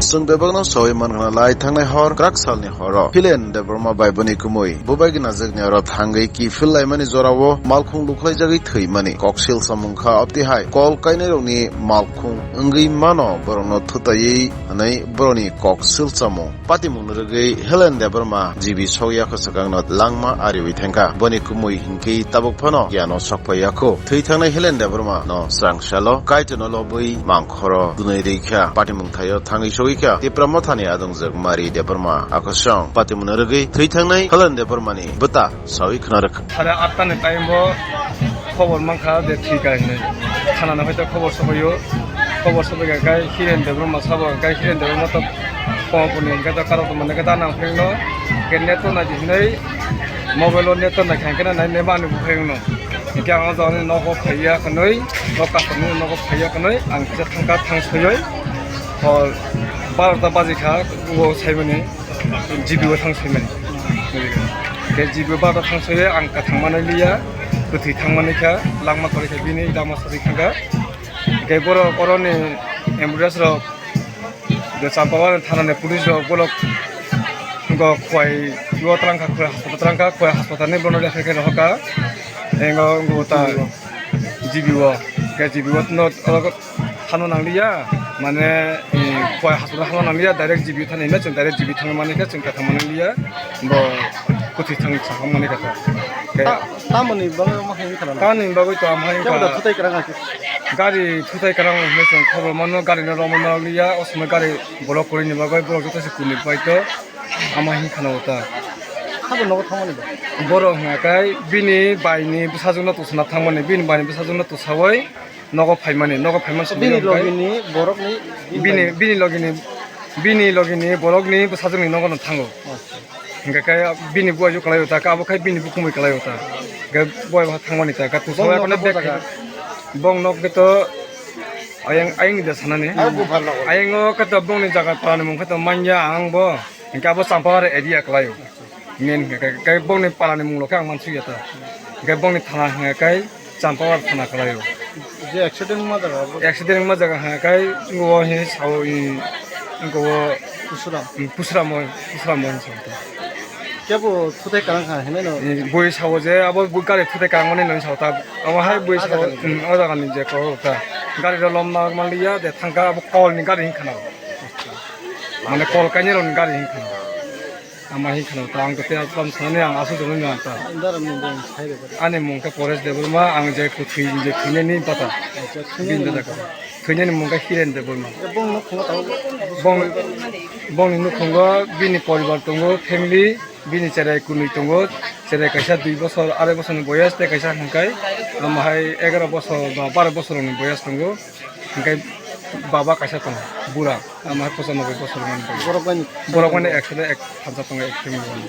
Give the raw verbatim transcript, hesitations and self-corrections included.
Chwng bebakno sawi mankha lai thangnai hor kwrak salni horo Hilen Debbarma bai boni kumui bubai gwnajwkni oro thangwi kiphil laimani jorao malkhung lukhlaijagwi thwimani koksil samung kha. Obtwi hai kol kainairokni malkhung wngwi mano borokno thutaiwi hwnwi borokni koksil samung. Patimungni rwgwi Hilen Debbarma G B sokya kwchwkangno langma ariwi thangkha. Boni kumui hinkhe tabuk phano giyano sokphai yakho. Thwi thangnai Hilen Debbarma no srang salo Kaitorno lobwi mangkhoro dunai rwi kha. Patimung thaio thangwi sogwi kha Tipra Mothani adongjwk Mari Debbarma. Akosong patimungni rwgwi thwi thangnai Hilen Debbarmani bwta sawi khna rwkha. Sare atta ni time bo khobor mankha je thwikha hinwi. Thanano hoito khobor sobaio. Khobor sobaikha khe Hiren Debbarma sabo, khe Hiren Debbarma to phone phone hwnkhe to karo to mane khe ta nang phai no. Khe net to nai di hinwi mobile o net to nai kha khe nai ne mani buphai no. Hwnkhe ang o jagani nogo phaiya khnwi, nok kasani nogo phaiya khnwi ang kisa thangkha thang soyoi. Hor barota baji kha o saimani. G B o thang soimani. Khe G B o bata thang soiye ang kathang manai liya, kwthwi thang manai kha, langma kwrwi kha bini langma sari thang kha. Khe borok oroni ambulance rok, je Champawari thana ni police rok borok go Khowai o twlang kha, Khowai hospital twlang kha, Khowai hospital ni bono refer khe rohor kha. Engo go ta G B o, khe G B o no Hano nangliya, mane, eh, Khowai hospital hano nangliya, direct G B thani hinwi chwng direct G B thangwi manwi khe chwng kathang manwi liya, bo kwthwi thang sakang manwi kha. Khe Ta-, tamoni bagwi omo hai wngkha na? Tamoni bagwi to omo hai wngkha. Kebo da thutai kwrang hakhe? Gari thutai kwrang hinwi chwng khobor mano, gari no romwi manliya, o somoi gari block kwrwini bagwi borok joto se kuni bai to omo hai wngkha na o ta. Sabo nogo thangmani ba? Borok hwnka khe bini baini bwsajwkno twsana thangmani, bini baini bwsajwkno twsawi nogo phaimani, nogo phaimani simi bini wngkha khe logini borokni bini, bini logini, bini logini borokni bwsajwkni nogono thango. Acha. Hingkha khe bini buaiju kwlaio ta, abo khai bini bukhumui kwlaio ta. Hingkha buai bo thangmani ta, khe bong twsao nok ekhono bo bag jaga? Bong nok khe to ayang, ayang ni da sanani. Abo buphar nok. Ayang o khe to bongni jaga twlani mung khe to manya ang bo. Hingkhe abo Champawari area kwlaio. Main hingkhe khe, khe bongni palani munglo khe ang mansukya ta. Hingkhe bongni thana hingkhe khe Champawari thana kwlaio. Je accident wngma jaga bo? Accident wngma jaga hingkhe khe ngo hi sao, i, ngo Pusuram. Pusuram o, Pusuram o hinwi sao ta. Kebo thutai kwrang kha hinwi no? I, bui sao je abo bui gari thutai kwrang mani hinwi sao ta. Abo hai bui sao, o jaga ni je ko ta. Gari rok lom na manliya de thangkha abo kol ni gari hinwi khna. Mane kol kainai rok ni gari hinwi khna. Ama hinwi khna ta ang khe tei aswk tamo sanani ang aswk tongo hinwi ang ta. Ani mung khe Paresh Debbarma, ang je kwthwi, je thwinani bata. Acha, thwinani bini bata. Thwinani mung khe Hiren Debbarma. Bong, bongni nukhungo bini poribar tongo, family, bini cherai kunui tongo, cherai kaisa dui bosor, arai bosorni boyas, tei kaisa hwnkhai, ama hai egaroh bosor ba baro bosorni boyas tongo. Hingke baba kaisa tongo, bura, ama hai pochanoboi bosor manwi tongo. Borok bai ni? Borok mani ekshode ek thansa tongo, ek family mani.